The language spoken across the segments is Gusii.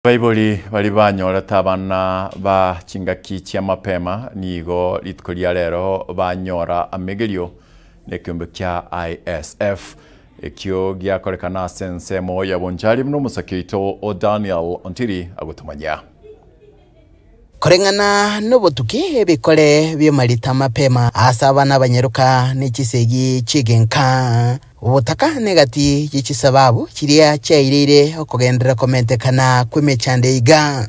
Abaibori baria banyorete abana ba chingaki chia mapema nigo rituko ria rero banyora amegerio nekeombe kia ISF. Ekio giakorekana ase ensemo ya Bonchari buna omosake oito o Daniel Ontiri agotomanyia. Koreng'ana nobotuki ebikore bi'amarita mapema ase abana abanyaroka ne chisegi chi'egenka. Obotaka negati ye chisababu chiria chiaireire okogenderera komentekana kw'emechando iga.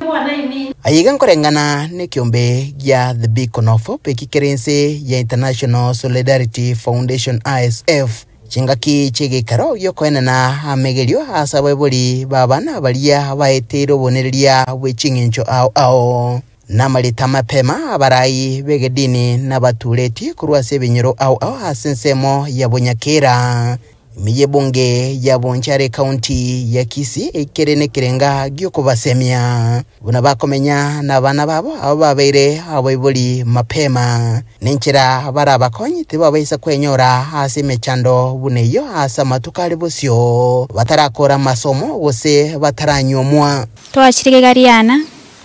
Aiga nkoreng'ana nekiombe gia The Beacon of Hope eki kere inse ya International Solidarity Foundation, ISF. Chingaki chi'egeikaro gi'okoenena amegerio ase abaibori b'abana baria baeteire obonereria bwe ching'encho ao ao, namarita mapema abarai b'egedini nabatureti korwa ase ebinyoro ao ao ase ensemo ya Bonyakera, ime y'ebunge ya Bonchari Ekaunti ya Kisii ekere nekerenga gi'okobasemia buna bakomenya nabana babo abo babeire abaibori mapema. Nenchera barabakonye tibabaisa kwenyora ase emechando buna eyio ase amatuko are bosio, batarakora amasomo gose bataranyuomwa. Twachire Gariana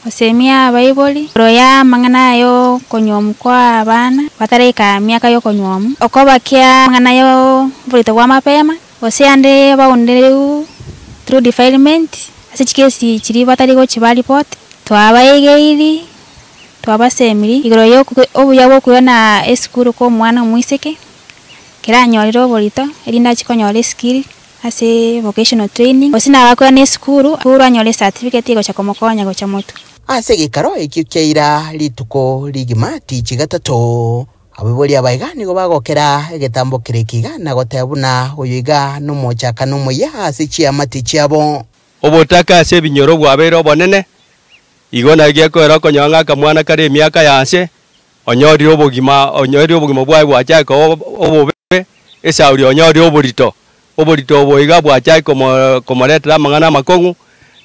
gosemia abaibori igoro y'amang'ana ay'okonyuomwa kwa abana bataraika emiaka y'okonyuomwa, okobakia amang'ana y'oborito bwa mapema, gose ande baundereu through defilement ase chikesi chiria batari gochia baripoti. Twabaegeiri Twabasemirie igoro y'obuya bw'okoirana esukuru kw'omwana omoiseke, ekero anyorire oborito, erinde achie konyora eskill ase vocational training, gose nabo akoirana esukuru anyore ecertificate egocha komokonya gocha motwe. Ase egeikaro ekio kiaira rituko rigima tichi gatato, abaibori aba iga nigo bagokera egetambo kere eke iga na goteba buna oyo iga nomochakano omoyia ase chiamate chiabo. Obotaka ase ebinyoro bwabeire obonene, Igo naki gekoera okonyora ng'a akamwana kare emiaka y'aase, onyorire obogima, onyorire obogima bwaye bwachake koba obobe, esauri onyorire oborito, oborito obo iga bwachake komo komoretera amang'ana amakong'u,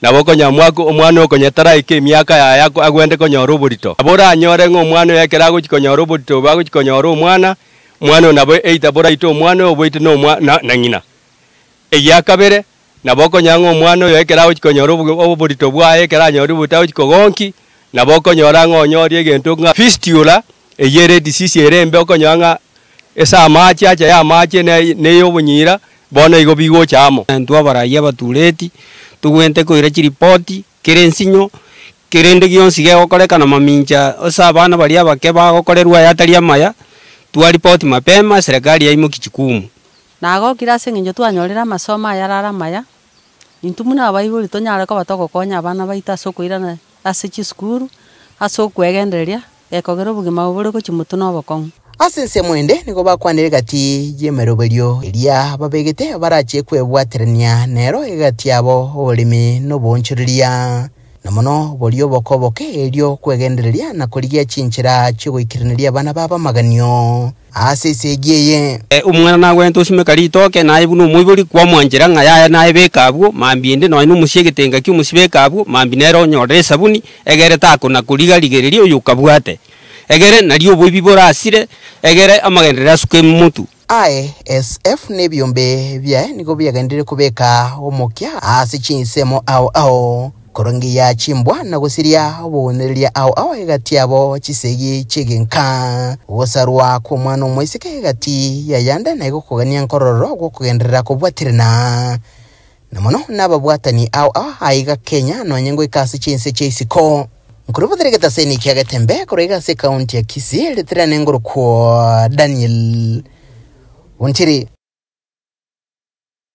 nabo okonyora mwaka omwana oyo konya taraika emiaka yaye ako agwende konyora oborito. Nabo oranyore ng'a omwana oyo ekero agochia konyora oborito obo agochia konyora omwana, omwana oyo nabo either boraite omwana oyo oboite na omwa na na ng'ina. Egia kabere, Nabo okonyora ng'a omwana oyo ekero agochia konyora oborito bwaye, ekero anyorire oborito agochia kogonki, nabo okonyora ng'a onyorie egento ng'a fistula, eyio ere edisease ere embe okonyora ng'a ase amache acha ya amache na eya obonyira, bono igo bigocha amo. Intwe abarai abatureti, togwente koira chiripoti kera ensinyo, kerende gionsi gegokorekana mamincha ase abana baria abake bagokorerwa aya atari amaya, twaripoti mapema serikali yaimokia chikumu. Nagokire ase engencho twanyorire amasomo ayare are amaya, intwe buna abaibori tonyare koba togokonya abana baito ase okoirana ase chisukuru, ase okwegendereria, gekogera obogima obo bore gochia motwe na obokong'u. Ase ensemo ende nigo bakwanire egati y'emeroberio eria babegete barachie kwebwaterania nero egati yabo oboremi na oboonchoreria, na mono boria oboke oboke erio kwegendereria na korigia chinchera chi'ogoikeraneria abana babo amaganio. Ase esegi eye. Omwana nagwenerete osimeka ritoke, naye buna omoibori kwamwanchera ng'a yaya naye beka abwo, mambia ende nonya nomosie egetenga kia omosie beka abwo, mambia nere onyorere esabuni, egere takona koriga-rigereria oyo okabwate. Egere nario oboibi borasire, egere amagenderero asuke motwe. ISF na ebiombe biaye nigo biagenderire kobeka omokia ase chinsemo ao ao. Korongeia chimbwa na gosiria obounereria ao ao egati yabo chisegi chi'egenka. Ogosarwa kw'omwana omoiseke egati y'ayande na igo kogania nkorororo gw'okogenderera kobwaterana na mono nababwatani ao ao aiga Kenya nonye ngoika ase chinse chia isiko. Nkorobotera egetaseni kia Getembe korwa iga ase ekaunti ya Kisii ritirane ngorokwo Daniel Ontiri.